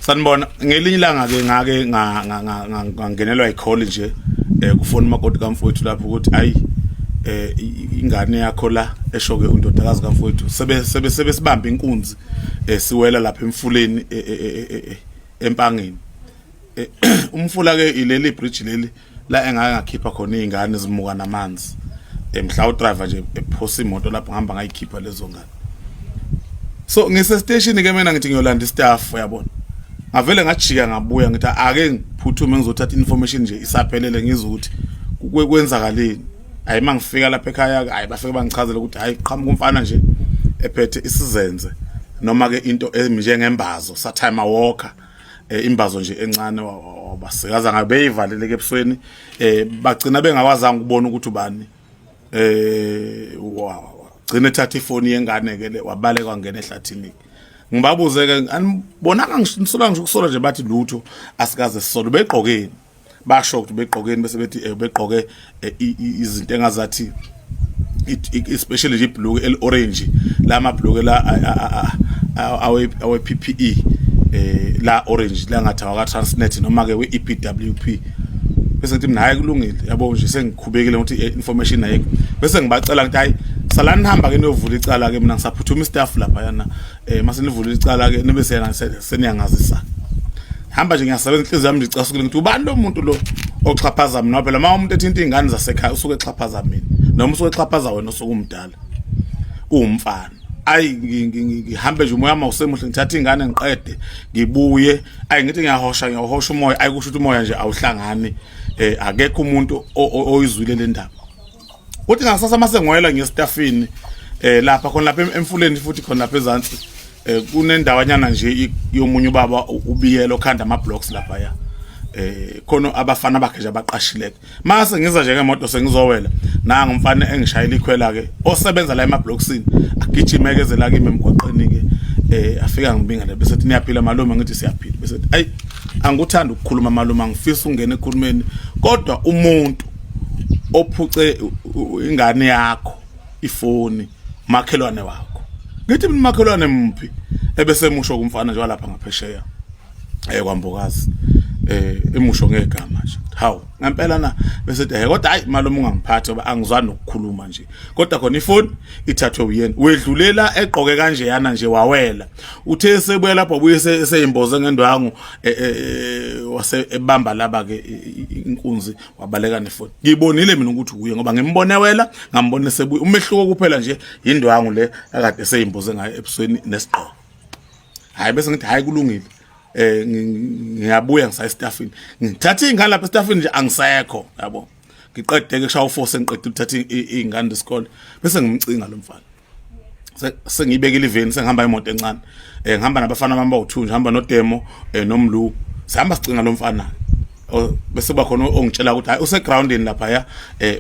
Sanibona, ngelinye ilanga ke ngake ngangenelwa ikholi nje kufona umakoti kamfowethu lapho ukuthi ayi ingane yakho la esho ke undodakazi kamfowethu sebe sebe sebesibamba inkunzi siwela lapha emfuleni empangeni. Umfula ke ileli bridge leli la engake ngakhipha khona izingane zimuka namanzi. Mhla udriver nje ephosa imoto lapho ngihamba ngayikhipha lezo ngane. So ngise station ke mina ngithi ngiyolanda istaff, uyabona, ngavele ngajika ngabuya, ngithi ake ngiphuthume ngizothatha information nje isaphelele, ngizwe ukuthi kwenzakaleni. Hayi, mangifika lapha ekhaya, hayi, bafike bangichazela ukuthi hayi, qhamuka umfana nje ephethe isizenze noma ke into enjengembazo, sathime walker, imbazo nje encane, wabasikaza ngabe beyivalele ke ebusweni, bagcina bengakwazanga ukubona ukuthi ubani. Wagcina ethatha ifoni yengane ke le, wabaleka wangena ehlathini. Ngibabuze ke, anibonanga ngisola ngisho ukusola nje? Bathi lutho, asikaze sisolo. Begqokeni? Basho ukuthi begqokeni, bese bethi begqoke izinto engazathi especially nje ibhluke eli orange, la mabhluke la awe PPE, la orange la ngathi awaka Transnet noma ke we EPWP. Bese ngithi mina, hayi, kulungile, yabo nje sengikhubekile ukuthi information ayikho. Bese ngibacela ngithi, hayi, salani nihamba ke niyovula icala ke, mina ngisaphuthuma istaff lapha yana, mase nivula icala ke nibe sena seniyangazisa. Hamba nje, ngiyasebenza, inhliziyo yami nje icasukile, ngithi ubani lo muntu lo oxhaphaza mina? Phela uma umuntu ethinta izingane zasekhaya usuke exhaphaza mina noma usuke exhaphaza wena osuke umdala uwumfana. Ayi, ngihambe nje, umoya mawusemuhle, ngithatha ingane ngiqede ngibuye. Ayi, ngithi ngiyahosha, ngiyahosha umoya, ayi, kusho ukuthi umoya nje awuhlangani, akekho umuntu oyizwile le ndaba. Kuthi ngasasa mase ngiwela ngiyestafini, lapha khona lapha emfuleni futhi khona lapha ezansi, kunendawanyana nje yomunye ubaba ubiyelo okhanda ama blocks lapha ya, khona abafana bakhe nje abaqashileke. Mase ngiza nje ngemoto sengizowela, nanga umfana engishayela ikhwela ke osebenza la emablocksini, agijime ke la kimi emgwaqeni ke, afika ngibinga bese ethi, "Niyaphila malume?" Ngithi, "Siyaphila." Bese ethi, "Ayi, angikuthanda ukukhuluma malume, angifisa ukungena ekhulumeni, kodwa umuntu ophuce ingane yakho ifoni makhelwane wakho." Ngithi mina, "Makhelwane mphi?" Ebese emusho kumfana nje walapha ngaphesheya kwambokazi, emusho ngegama nje. Hawu, ngempela na? Bese ethi, "Kodwa hayi malume, ungangiphathi ngoba angizwani nokukhuluma nje, kodwa khona ifoni ithathwe uyena, wedlulela egqoke kanje yana nje, wawela, uthe sebuya lapho wabuye seyimboze ngendwangu, wase ebamba laba ke inkunzi, wabaleka nefoni. Ngibonile mina ukuthi uye ngoba ngimbone wela, ngambona sebuya, umehluko kuphela nje indwangu le akade seyimboze ngayo ebusweni nesigqoko." Hayi, bese ngithi, "Hayi, kulungile, ngiyabuya ngisaya estafini, ngithatha ingane lapha estafini nje angisekho, yabo." Ngiqede ke kushaya uforce, ngiqede ukuthatha ingane lesikole, bese ngimcinga lo mfana. Sengiyibekile iveni, sengihamba imoto encane, ngihamba nabafana bami bawu2 nje, hamba noDemo noMlu, sihamba sicinga lo mfana. Bese kuba khona ongitshela ukuthi hayi, usegroundini lapha ya,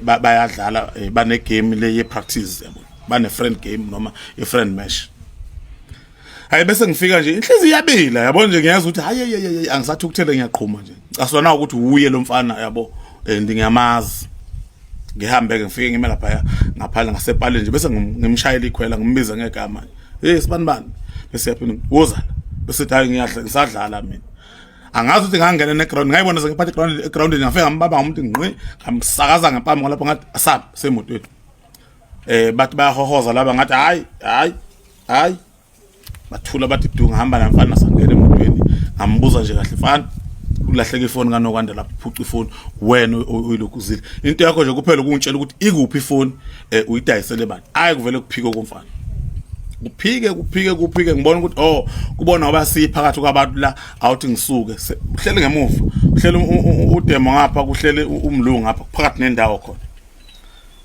bayadlala, bane game le ye practice, yabo, bane friend game noma i friend match. Hayi, bese ngifika nje, inhliziyo iyabila, yabo nje, ngiyazi ukuthi hayi hayi hayi, angisathukuthele, ngiyaqhuma nje, ngicaswa na ukuthi uye lo mfana, yabo, and ngiyamazi. Ngihambe ke, ngifike ngime lapha ngaphandle ngasepaleni nje, bese ngimshayela ikhwela, ngimbiza ngegama, "Hey, sibani bani?" Bese yaphinda, "Woza la." Bese ethi, "Hayi, ngiyadla, ngisadlala mina." Angazi ukuthi ngangena neground, ngayibona sengiphatha iground, egroundini ngafika ngambamba ngomuntu ngqi, ngamsakaza ngempama lapho, ngathi asambe semotweni. Bathi bayahohoza laba, ngathi, "Hayi, hayi, hayi." Bathula, bathi du. Ngihamba namfana, sangena emotweni, ngambuza nje kahle, "Mfana, ulahleka ifoni kaNokwanda lapho, uphuca ifoni wena, uyilokhuzile into yakho nje kuphela ukungitshela ukuthi ikuphi ifoni, uyidayisele bani?" Ayi, kuvele kuphike komfana, kuphike, kuphike, kuphike. Ngibona ukuthi oh, kubona ngoba siphakathi kwabantu la, awuthi ngisuke. Kuhlele ngemuva, kuhlele uDemo ngapha, kuhlele umlungu ngapha, phakathi nendawo khona.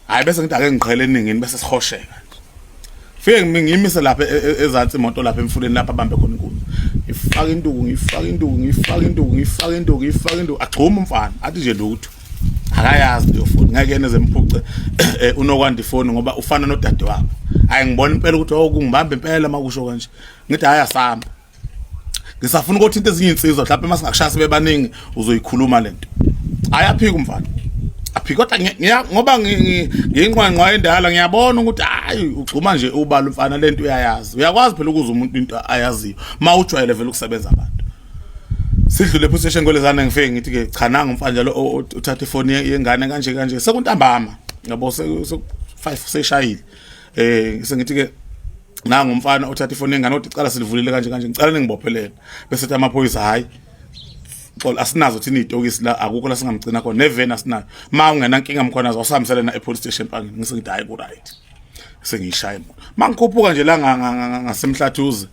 Hayi, bese ngithi ake ngiqhele eningini, bese sihosheka. Fike ngimise lapha ezansi imoto lapha emfuleni lapha abambe khona inkunzi, ngifaka induku, ngifaka induku, ngifaka induku, ngifaka induku, ngifaka induku, agxuma umfana, athi nje lutho, akayazi leyo foni, ngeke yena ezemphuce uNokwanda ifoni ngoba ufana nodade wabo. Hayi, ngibona impela ukuthi oh, kungibamba impela makusho kanje. Ngithi, "Hayi, asamba, ngisafuna ukuthinta ezinye insizwa, mhlawumbe uma singakushaya sibe baningi uzoyikhuluma lento." Ayaphika umfana, aphika, kodwa ngoba ngiyinqwanqwa endala, ngiyabona ukuthi hayi, ugxuma nje ubala umfana, lento uyayazi. Uyakwazi phela ukuza umuntu into ayaziyo ma ujwayele vele ukusebenza abantu. Sidlule epolice station kwelezana, ngifike ngithi ke cha, nanga umfana njalo uthatha ifoni yengane kanje kanje, sekuntambama yabo, se 5 seshayile. Sengithi ke nanga umfana othatha ifoni yengane, kodwa icala silivulile kanje kanje, ngicela ningibophelele. Bese ethi amaphoyisa, hayi xolo, asinazo thina izitokisi la, akukho la singamgcina khona, neveni asinayo, ma ungenankinga mkhona awusihambisele na e-police station Empangeni. Ngise ngithi hayi, ku-right, sengiyishaya imoto. Mangikhuphuka nje la ngasemhlathuze,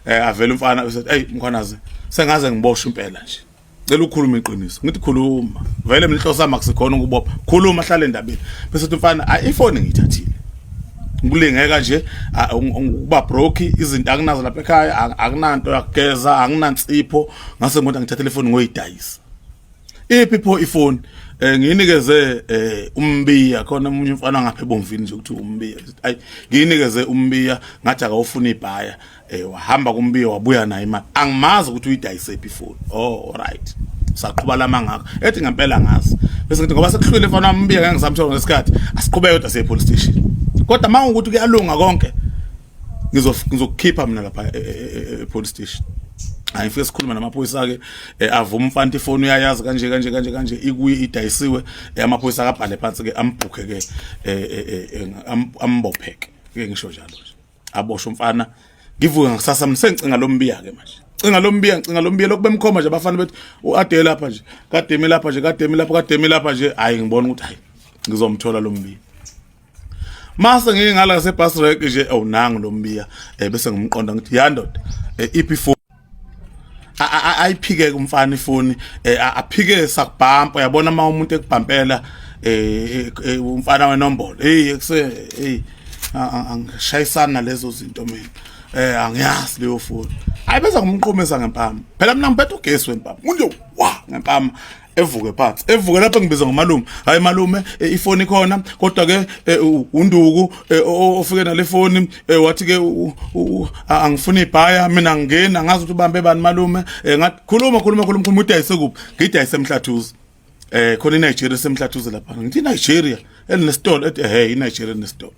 avela umfana bese, hey mkhwanazi, sengaze ngiboshwe impela nje, cela ukhuluma iqiniso. Ngithi khuluma vele, mina inhloso yami akusikhona ukubopha, khuluma, hlala endabeni. Bese uthi umfana, ayi, ifoni ngiyithathile, ngilingeka nje ukuba broke, izinto akunazo lapha ekhaya, akunanto yakugeza, anginansipho, ngase ngibona ngithathe ifoni ngoyidayisa. Iphi pho ifoni? Ngiyinikeze umbiya khona, omunye umfana ngapha ebomvini nje ukuthi umbiya. Ayi, ngiyinikeze umbiya, ngathi akawufuna ibhaya, wahamba kumbiya wabuya naye imali, angimazi ukuthi uyidayise phi ifoni. Oh, alright, saqhuba lama ngakho, ethi ngempela ngazi. Bese ngithi ngoba sekuhlwile mfana wami, umbiya ngeke ngisamthola ngesikhathi, asiqhubeke kodwa siye police station, kodwa mawukuthi kuyalunga konke ngizokukhipha mina lapha e-police station. Hayi, ngifike sikhuluma namaphoyisa ke, avuma umfana ifoni uyayazi, kanje kanje kanje kanje, ikuye, idayisiwe. Amaphoyisa akabhale phansi ke, ambhukhe ke, ambopheke ke, ngisho njalo nje, aboshwe umfana. Ngivuke ngakusasa mina sengicinga lo mbiya ke manje, cinga lo mbiya, ngicinga lo mbiya, lokhu bemkhomba nje abafana bethi uade lapha nje, kademi lapha nje, kademi lapha, kademi lapha nje. Hayi, ngibona ukuthi hayi, ngizomthola lo mbiya. Mase ngike ngala ngase bus rank nje, awu, nangu lo mbiya. Bese ngimqonda, ngithi ya ndoda, iphi ifoni? Ayiphike umfana ifoni, aphike sakubhampa, uyabona uma umuntu ekubhampela, umfana wenombolo, hey, ekuse, hey, angishayisana nalezo zinto mina, angiyazi leyo foni. Hayi, bese ngumqhumisa ngempama phela, mina ngiphethe ugesi wempama, unje wa ngempama, evuke phansi, evuke lapho, ngibiza ngomalume. Hayi malume, ifoni ikhona, kodwa ke unduku ofike nale foni, wathi ke angifuni ibhaya mina, ngingena ngazi ukuthi ubambe bani malume. Ngathi khuluma, khuluma, khuluma, khuluma, udayise kuphi? Ngidayise emhlathuze, khona iNigeria semhlathuze lapha. Ngithi iNigeria elinesitolo? Ethi hey, iNigeria enesitolo.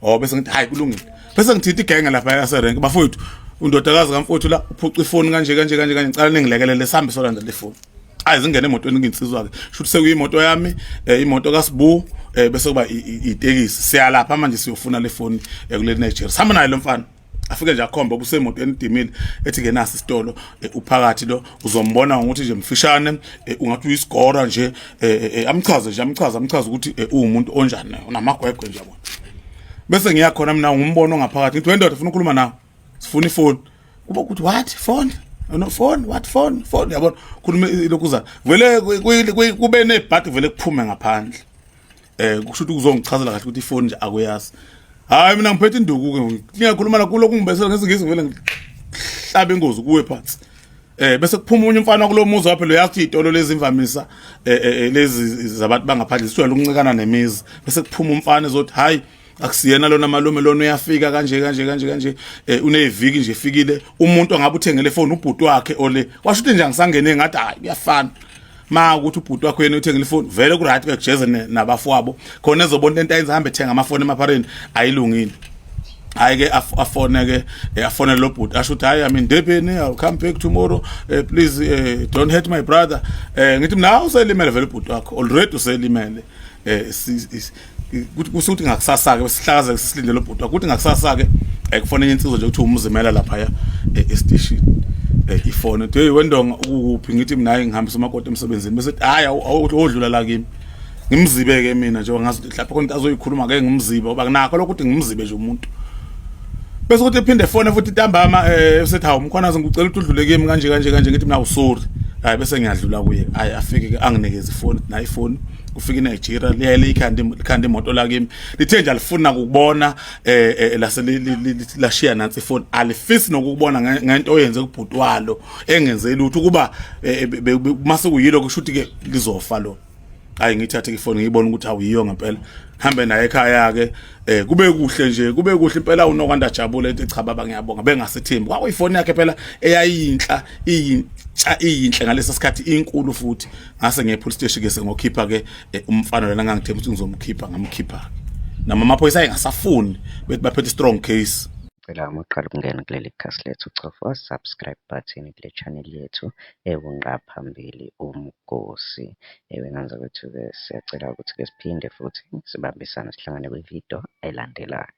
Oh, bese ngithi hayi, kulungile. Bese ngithinta igenge lapha yaserenke, bafowethu, undodakazi kamfowethu la uphuca ifoni kanje kanje kanje kanje, ngicela ningilekelele sihambe solanda le foni. Ayi, zingene emotweni nginsizwa ke, shuthi sekuyimoto yami, imoto kaSibu, bese kuba itekisi, siyalapha manje siyofuna le foni kule Nigeria. Sihamba naye lo mfana, afike nje akhombe kusemotweni edimile, ethi ke nasi isitolo, uphakathi lo, uzombona ngokuthi nje mfishane, ungathi uyisigora nje, amchaze nje, amchaze, amchaze ukuthi uwumuntu onjani, unamagwegwe nje, yabona. Bese ngiya khona mina, ngumbono ngaphakathi, ngithi wendoda, ufuna ukukhuluma nawe, sifuna ifoni. Kuba ukuthi what phone? No phone, what phone, phone, yabona, khuluma lokhuza vele kube nebhadi, vele kuphume ngaphandle, kusho ukuthi kuzongichazela kahle ukuthi ifoni nje akuyazi. Hayi, mina ngiphethe induku ke, ngiyakhuluma la kulo kungibesela ngesingisi, ngivele ngihlabe ingozi kuwe phansi. Bese kuphuma umunye umfana kulo muzi waphe lo, yathi izitolo lezi imvamisa lezi zabantu bangaphandle sijwayele ukuncikana nemizi. Bese kuphuma umfana ezothi hayi, akusiyena lona malume, lona uyafika kanje kanje kanje kanje, uneviki nje efikile, umuntu angabe uthengele ifoni ubhuti wakhe ole washo ukuthi nje angisangene. Ngathi hayi, kuyafana ma ukuthi ubhuti wakho yena uthengile ifoni, vele ku right ke, kujeze nabafowabo khona ezobona into ayenza, hambe ethenga amafoni emaphareni ayilungile. Hayi ke, afone ke, afonele lo bhuti, asho ukuthi hayi, I'm in Durban, I'll come back tomorrow, please don't hurt my brother. Ngithi mina uselimele vele ubhuti wakho, already uselimele. Kuthi kusukuthi ngakusasa ke sihlakaze sisilinde lo bhuti wakho, kuthi ngakusasa ke kufona enye insizwa nje ukuthi umzimela lapha ya estation, ifone uthi, hey wendonga, ukuphi? Ngithi mina hayi, ngihambisa umakoti emsebenzini. Bese hayi, awudlula la kimi, ngimzibe ke mina nje, ngazi ukuthi lapho khona into azoyikhuluma ke, ngimzibe ngoba kunakho lokho ukuthi ngimzibe nje umuntu. Bese kuthi ephinde efone futhi ntambama, usethi hawu mkhwanazi, ngicela ukuthi udlule kimi kanje kanje kanje. Ngithi mina sorry, hayi, bese ngiyadlula kuye. Hayi, afike ke anginikeze ifoni, nayi ifoni. Kufika iNigeria, liyaye likhanda likhanda imoto la kimi, lithe nje alifuna ukubona, lase lashiya nansi ifoni, alifisi nokubona ngento oyenze kubhuti walo engenze lutho, ukuba mase kuyilo kusho ukuthi ke lizofa lo. Hayi, ngithathe ifoni, ngiyibona ukuthi awuyiyo ngempela, hambe naye ekhaya ke, kube kuhle nje, kube kuhle impela, unokwanda jabule, ethi cha baba, ngiyabonga, bengasithembi, kwakuyifoni yakhe phela eyayinhla, iyintsha, iyinhle ngalesa sikhathi, inkulu futhi. Ngase ngiye police station ke, sengokhipha ke umfana lona ngangithemba ukuthi ngizomkhipha, ngamkhipha nama amaphoyisa ayengasafuni, bethi baphethe strong case. Siyacela uma uqala ukungena kuleli khasi lethu uchofe u-subscribe button kule channel yethu ewungqa phambili umgosi. Ewe ngane zakwethu-ke siyacela ukuthi-ke siphinde futhi sibambisane sihlangane kwividiyo elandelayo.